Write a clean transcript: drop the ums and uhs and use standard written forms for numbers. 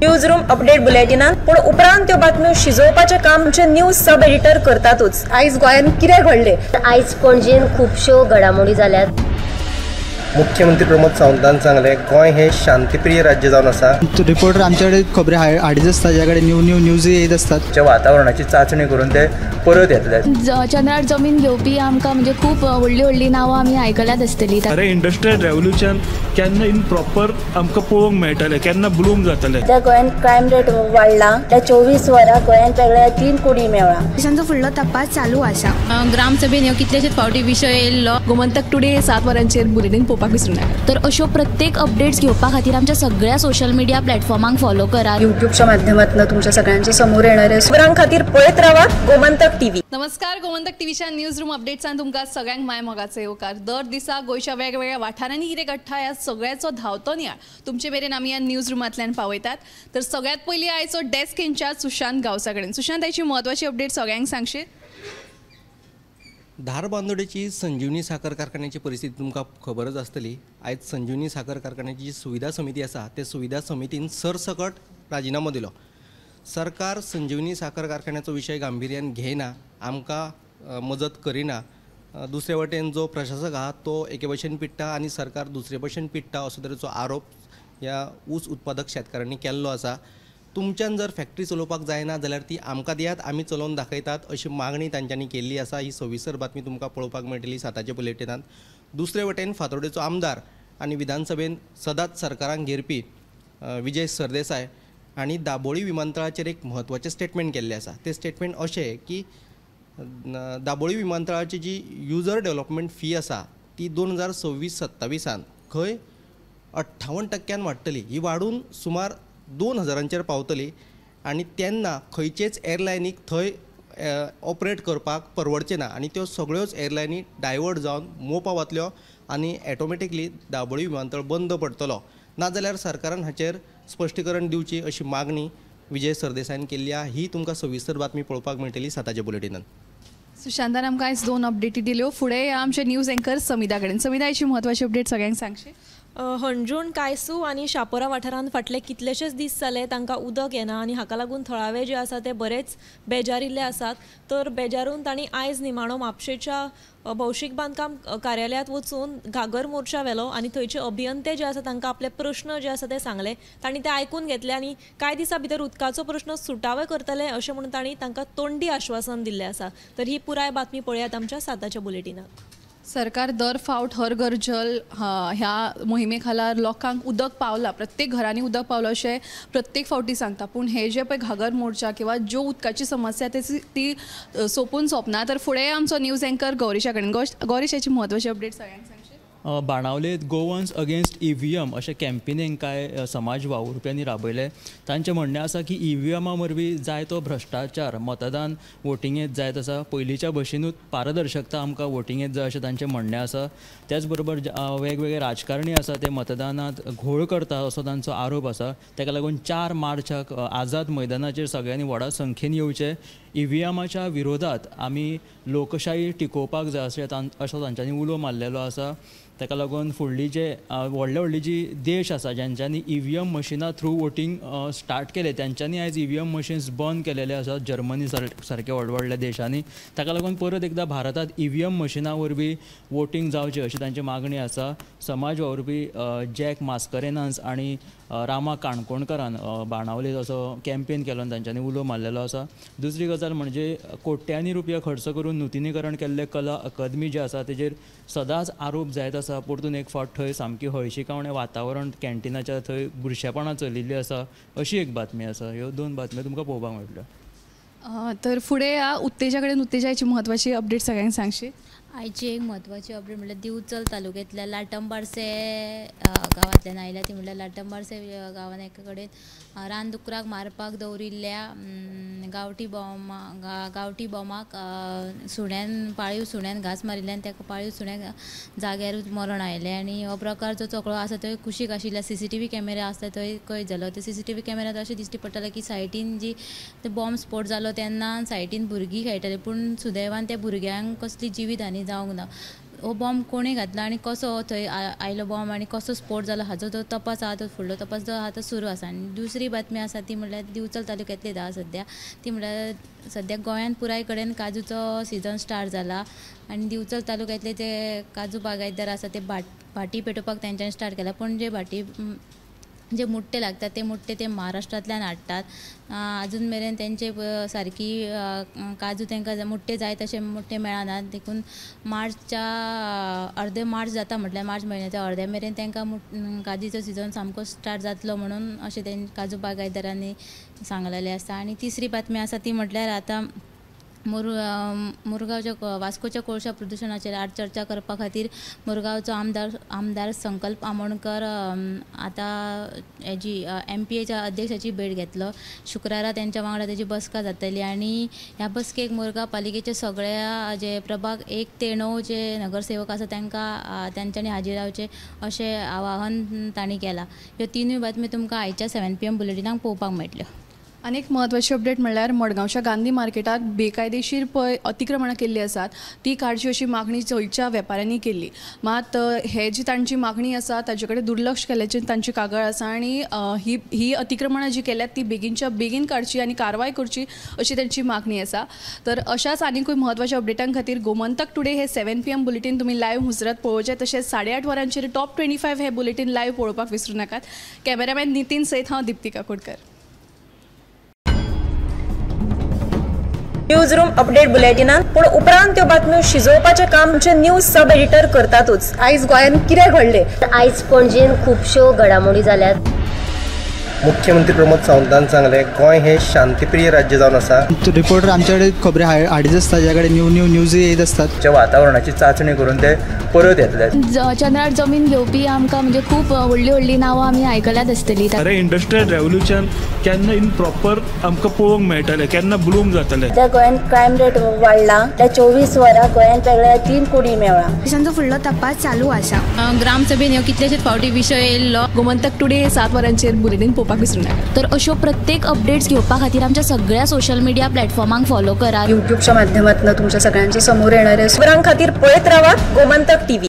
News room update बुलेटिनान, पूण उपरांत त्यो बातम्यो शिजोवपाचें काम आमचे न्यूज सब एडिटर करतातूच. आयज गोंयांत कितें घडलें? आयज पणजेन खुबश्यो घडामोडी जाल्यात. मुख्यमंत्री प्रमोद सावंतान सांगलें, गोंय हे शांतीप्रिय राज्य जावन आसा. रिपोर्टर आमच्याकडे खबरी हाडीत आसता, ज्या कडेन न्यू न्यू न्यूज येत आसतात. वातावरणाची चाचणी करून ते परत येतले. चंद्रार जमीन घेवपी आमकां म्हणजे खूब व्हडली व्हडली नांवां आमी आयकल्यात आसतली. अरे इंडस्ट्रियल रेव्होल्युशन केन्ना इन प्रॉपर आमकां पळोवंक मेळटलें, केन्ना ब्लूम जातलें? त्या गोंयांत क्रायम रेट वाडला, त्या 24 वरां गोंयांत वेगळ्या 3 कोटी मेळ्ळा. तांचो फुडलो तपास चालू आसा. ग्रामसभेन ह्यो कितलेशेच फावटी विशय येयल्लो. गोमंतक टुडे 7 वरांचेर बुलेटीन पळोवपाक विसरूं नाका. तर अश्यो प्रत्येक अपडेट्स घेवपा खातीर आमच्या सगळ्या सोशल मिडिया प्लॅटफॉर्मांक फॉलो करात. युट्यूबच्या माध्यमातून तुमच्या सगळ्यांच्या समोर येणारे खबरां खातीर पळयत रावात गोमंतक टीव्ही. नमस्कार, गोमंतक टीव्हीच्या न्यूज रूम अपडेट्सान तुमकां सगळ्यांक माय मोगाचो येवकार. दर दिसा गोंयच्या वेगवेगळ्या वाठारांनी कितें घडटा ह्या सगळ्याचो धांवतो नियाळ तुमचे मेरेन आमी ह्या न्यूज रुमांतल्यान पावयतात. तर सगळ्यात पयलीं आयचो डेस्क इन्चार्ज सुशांत गांवसा कडेन. सुशांत, आयची म्हत्वाची अपडेट सगळ्यांक सांगशीत? धारबांदोडेची संजीवनी साखर कारखान्याची परिस्थिती तुमकां खबरच आसतली. आयज संजीवनी साखर कारखान्याची जी सुविधा समिती आसा ते सुविधा समितीन सरसकट राजिनामो दिलो. सरकार संजीवनी साखर कारखान्याचो विशय गांभिर्यान घेयना, आमकां मजत करिना. दुसरे वटेन जो प्रशासक आहा तो एके भशेन पिडटा आनी सरकार दुसरे भशेन पिडटा असो तरेचो आरोप ह्या ऊस उत्पादक शेतकारांनी केल्लो आसा. तुमच्यान जर फॅक्टरी चलोवपाक जायना जाल्यार ती आमकां दियात, आमी चलोवन दाखयतात अशी मागणी तांच्यांनी केल्ली आसा. ही सविस्तर बातमी तुमकां पळोवपाक मेळटली 7च्या बुलेटिनांत. दुसरे वटेन फातोर्डेचो आमदार आनी विधानसभेन सदांच सरकारांक घेरपी विजय सरदेसाय हांणी दाबोळी विमानतळाचेर एक म्हत्वाचें स्टेटमेंट केल्लें आसा. तें स्टेटमेंट अशें की दाबोळी विमानतळाची जी युजर डेव्हलपमेंट फी आसा ती 2026-27 खंय 58% वाडटली. ही वाडून सुमार 2000 पावतली आनी तेन्ना खंयचेच एअरलायनीक थंय ऑपरेट करपाक परवडचें ना आनी त्यो सगळ्योच एअरलायनी डायवर्ट जावन मोपा वतल्यो आनी ऑटोमॅटिकली दाबोळी विमानतळ बंद पडटलो. नाजाल्यार सरकारान हाचेर स्पश्टीकरण दिवची अशी मागणी विजय सरदेसायान केल्ली आहा. ही तुमकां सविस्तर बातमी पळोवपाक मेळटली 7च्या बुलेटिनान. सुशांतान आमकां आयज 2 अपडेटी दिल्यो. फुडें आमचे न्यूज एंकर समिता कडेन. समिता, आयची म्हत्वाची अपडेट सगळ्यांक सांगशी? हणजूण, कायसू आनी शापोरा वाठारांत फाटले कितलेशेच दीस जाले तांकां उदक येना आनी हाका लागून थळावे जे आसा ते बरेच बेजारिल्ले आसात. तर बेजारून तांणी आयज निमाणो म्हापशेच्या भौशीक बांदकाम कार्यालयांत वचून घागर मोर्चा व्हेलो आनी थंयचे अभियंते जे आसा तांकां आपले प्रश्न जे आसा ते सांगले. तांणी ते आयकून घेतले आनी कांय दिसां भितर उदकाचो प्रश्न सुटावे करतले अशें म्हणून तांणी तांकां तोंडी आश्वासन दिल्लें आसा. तर ही पुराय बातमी पळयात आमच्या 7च्या बुलेटिनात. सरकार दर फावट हर घर जल ह्या मोहिमे खाला लोकांक उदक पावला, प्रत्येक घरांनी उदक पावलां अशें प्रत्येक फावटी सांगता. पूण हे जे पळय घागर मोर्चा किंवा ज्यो उदकाची समस्या ती सोंपून सोंपना. तर फुडें आमचो न्यूज एंकर गौरीशा कडेन. गौरीश, हाची म्हत्वाची अपडेट सगळ्यांक सांगशी? बाणावलेंत गोवन्स अगेन्स्ट EVM अशें कॅम्पेनींग कांय समाज वावुरप्यांनी राबयलें. तांचें म्हणणें आसा की EVMा वरवीं जाय तो भ्रश्टाचार मतदान वोटिंगेंत जायत आसा. पयलींच्या भशेनूच पारदर्शकता आमकां वोटिंगेंत जाय अशें तांचें म्हणणें आसा. त्याच बरोबर वेगवेगळे राजकारणी आसा ते मतदानांत घोळ करता असो तांचो आरोप आसा. ताका लागून 4 मार्चाक आझाद मैदानाचेर सगळ्यांनी व्हडा संख्येन येवचें. EVMाच्या विरोधात आमी लोकशाही टिकोवपाक जाय अशें असो तांच्यांनी उलो मारलेलो आसा. ताका लागून फुडली जे व्हडले व्हडले जी देश आसा ज्यांच्यांनी EVM मशिनां थ्रू वोटींग स्टार्ट केलें तेंच्यांनी आयज EVM machines बंद केलेले आसात जर्मनी सारके व्हड व्हडल्या देशांनी. ताका लागून परत एकदां भारतांत EVM मशिनां वरवीं वोटींग जावचें अशी तांची मागणी आसा. समाज वावुरपी जॅक मास्करेनास आनी रामा काणकोणकरान बाणावलेंत असो कॅम्पेन केलो आनी तांच्यांनी उलो मारलेलो आसा. दुसरी गजाल म्हणजे कोट्यांनी रुपया खर्च करून नुतनीकरण केल्लें कला अकादमी जे आसा तेजेर सदांच आरोप जायत आसा. परतून एक फावट थंय सामकी हळशिकावणें वातावरण कॅन्टिनाच्या थंय बुरशेपणां चलिल्लीं आसा अशी एक बातमी आसा. ह्यो 2 बातम्यो तुमकां पळोवपाक मेळटल्यो. तर फुडें ह्या उत्तेजा कडेन. उत्तेजाची म्हत्वाची अपडेट सगळ्यांक सांगशी? आयची एक म्हत्वाची अपडेट म्हणल्यार दिवचल तालुक्यांतल्या लाटंबार्से गांवांतल्यान आयल्या. ती म्हणल्यार लाटंबार्से गांवांत एका कडेन रानदुकराक मारपाक दवरिल्ल्या गांवठी बॉमाक सुण्यान, पाळीव सुण्यान घांस मारिल्ल्यान ताका पाळीव सुण्याक जाग्यारूच मरण आयलें. आनी हो प्रकार जो सगळो आसा थंय कुशीक आशिल्ल्या CCTV camera आसता थंय कैद जालो. ते CCTV कॅमेऱ्यांत अशें दिश्टी पडटालें की सायटीन जी बॉम्ब स्फोट जालो तेन्ना सायटीन भुरगीं खेळटालीं, पूण सुदैवान त्या भुरग्यांक कसली जिवीत हानी जावंक ना. हो बॉम्ब कोणी घातला आनी कसो थंय आयलो बॉम्ब आनी कसो स्फोट जालो हाजो जो तपास आहा तो फुडलो तपास जो आहा तो सुरू आसा. आनी दुसरी बातमी आसा ती म्हणल्यार दिवचल तालुक्यांतली आहा सद्या, ती म्हणल्यार सद्या गोंयांत पुराय कडेन काजूचो सिजन स्टार्ट जाला आनी दिवचल तालुक्यांतले जे काजू बागायतदार आसा ते भाटी पेटोवपाक तेंच्यांनी स्टार्ट केला, पूण जे भाटी जे मुट्टे लागतात ते मुट्टे ते महाराष्ट्रांतल्यान हाडटात. अजून मेरेन तेंचे सारकी काजू तांकां मुट्टे जाय तशे मुट्टे मेळनात, देखून मार्चच्या अर्दे मार्च जाता म्हटल्यार मार्च म्हयन्याच्या अर्द्या मेरेन तांकां काजूचो सिजन सामको स्टार्ट जातलो म्हणून अशें तें काजू बागायतदारांनी सांगलेलें आसा. आनी तिसरी बातमी आसा ती म्हटल्यार आतां मुरगांवच्या वास्कोच्या कोळशा प्रदुशणाचेर आड चर्चा करपा खातीर मुरगांवचो आमदार संकल्प आमोणकर आतां हेजी एमपीएच्या अध्यक्षाची भेट घेतलो. शुक्रारा तेंच्या वांगडा तेजी बसका जातली आनी ह्या बसकेक मुरगांव पालिकेचे सगळ्या जे प्रभाग 1 ते 9 जे नगरसेवक आसा तांकां तेंच्यांनी हाजीर रावचें अशें आवाहन तांणी केलां. ह्यो तिनूय बातमी तुमकां आयच्या 7 PM बुलेटिनाक पळोवपाक मेळटल्यो. आनी एक म्हत्वाची अपडेट म्हणल्यार मडगांवच्या गांधी मार्केटात बेकायदेशीर पळय अतिक्रमणां केल्ली आसात ती काडची अशी मागणी थंयच्या वेपाऱ्यांनी केल्ली, मात हे जी तांची मागणी आसा ताजे कडेन दुर्लक्ष केल्ल्याची तांची कागाळ आसा आनी ही अतिक्रमणां जी केल्यात ती बेगीनच्या बेगीन काडची आनी कारवाय करची अशी तांची मागणी आसा. तर अशाच आनीकूय म्हत्वाच्या अपडेटां खातीर गोमंतक टुडे हे 7 PM bulletin तुमी लायव्ह मुजरत पळोवचें, तशेंच 8:30 वरांचेर टॉप 25 हे बुलेटीन लायव्ह पळोवपाक विसरूं नाकात. कॅमेरामॅन नितीन सयत हांव Dipti Kakodkar. News room update बुलेटिनान पूण उपरांत त्यो बातम्यो शिजोवपाचें काम आमचे न्यूज सब एडिटर करतातूच. आयज गोंयांत कितें घडलें, आयज पणजेन खुबश्यो घडामोडी जाल्यात. मुख्यमंत्री प्रमोद सावंतान सांगलें गोंय हें शांतीप्रिय राज्य जावन आसा. रिपोर्टर आमचे कडेन खबरी हाडीत आसता, ज्या कडेन न्यू न्यू न्यूज येत आसतात. वातावरणाची चांचणी करून ते परत येतले. चंद्रार जमीन घेवपी आमकां म्हणजे खूब व्हडली व्हडली नांवां आमी आयकल्यात आसतली. अरे इंडस्ट्रियल रेव्होल्युशन केन्ना इन प्रॉपर आमकां पळोवंक मेळटलें, केन्ना ब्लूम जातलें. सद्या गोंयांत क्रायम रेट वाडला, त्या 24 वरां गोंयांत वेगळ्या 3 कोटी मेळ्ळा. पोलिसांचो फुडलो तपास चालू आसा. ग्रामसभेन ह्यो कितलेशेच फावटी विशय येयल्लो. गोमंतक टुडे 7 वरांचेर बुलेटीन पळोवपाक विसरूं नाका. तर अश्यो प्रत्येक अपडेट्स घेवपा खातीर आमच्या सगळ्या सोशल मिडिया प्लॅटफॉर्मांक फॉलो करात. युट्यूबच्या माध्यमातून तुमच्या सगळ्यांच्या समोर येणारे खबरां खातीर पळयत रावा गोमंतक टीव्ही.